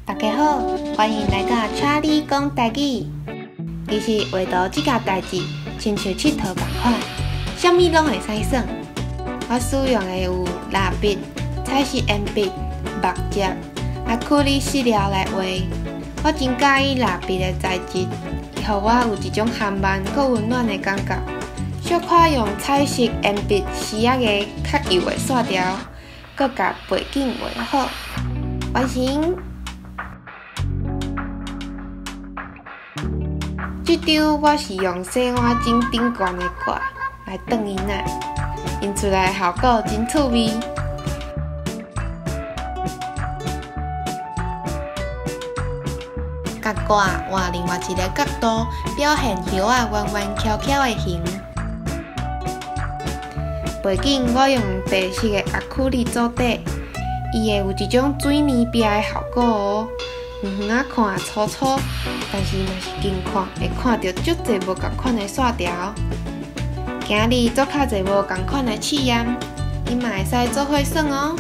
大家好，歡迎來到查理講台語。其實畫圖這件代誌，親像𨑨迌仝款，啥物攏會使耍。我使用的有蠟筆、彩色鉛筆、墨汁、阿克力色料來畫。我真佮意蠟筆的材質，伊予我有一種含慢閣溫暖的感覺。小可用彩色鉛筆絲仔个較幼的線條，閣共背景畫好，完成。這張我是用洗碗精頂懸的蓋來擋囡仔，印出來的效果真趣味。共蓋換另外一个角度，表現葉仔彎彎翹翹的形。背景我用白色的阿克力做底，伊會有一種水泥壁的效果哦。遠遠仔看粗粗，但是若是近看，會看著足濟無仝款的線條。今日做較濟無仝款的試驗，你嘛會使做伙耍哦。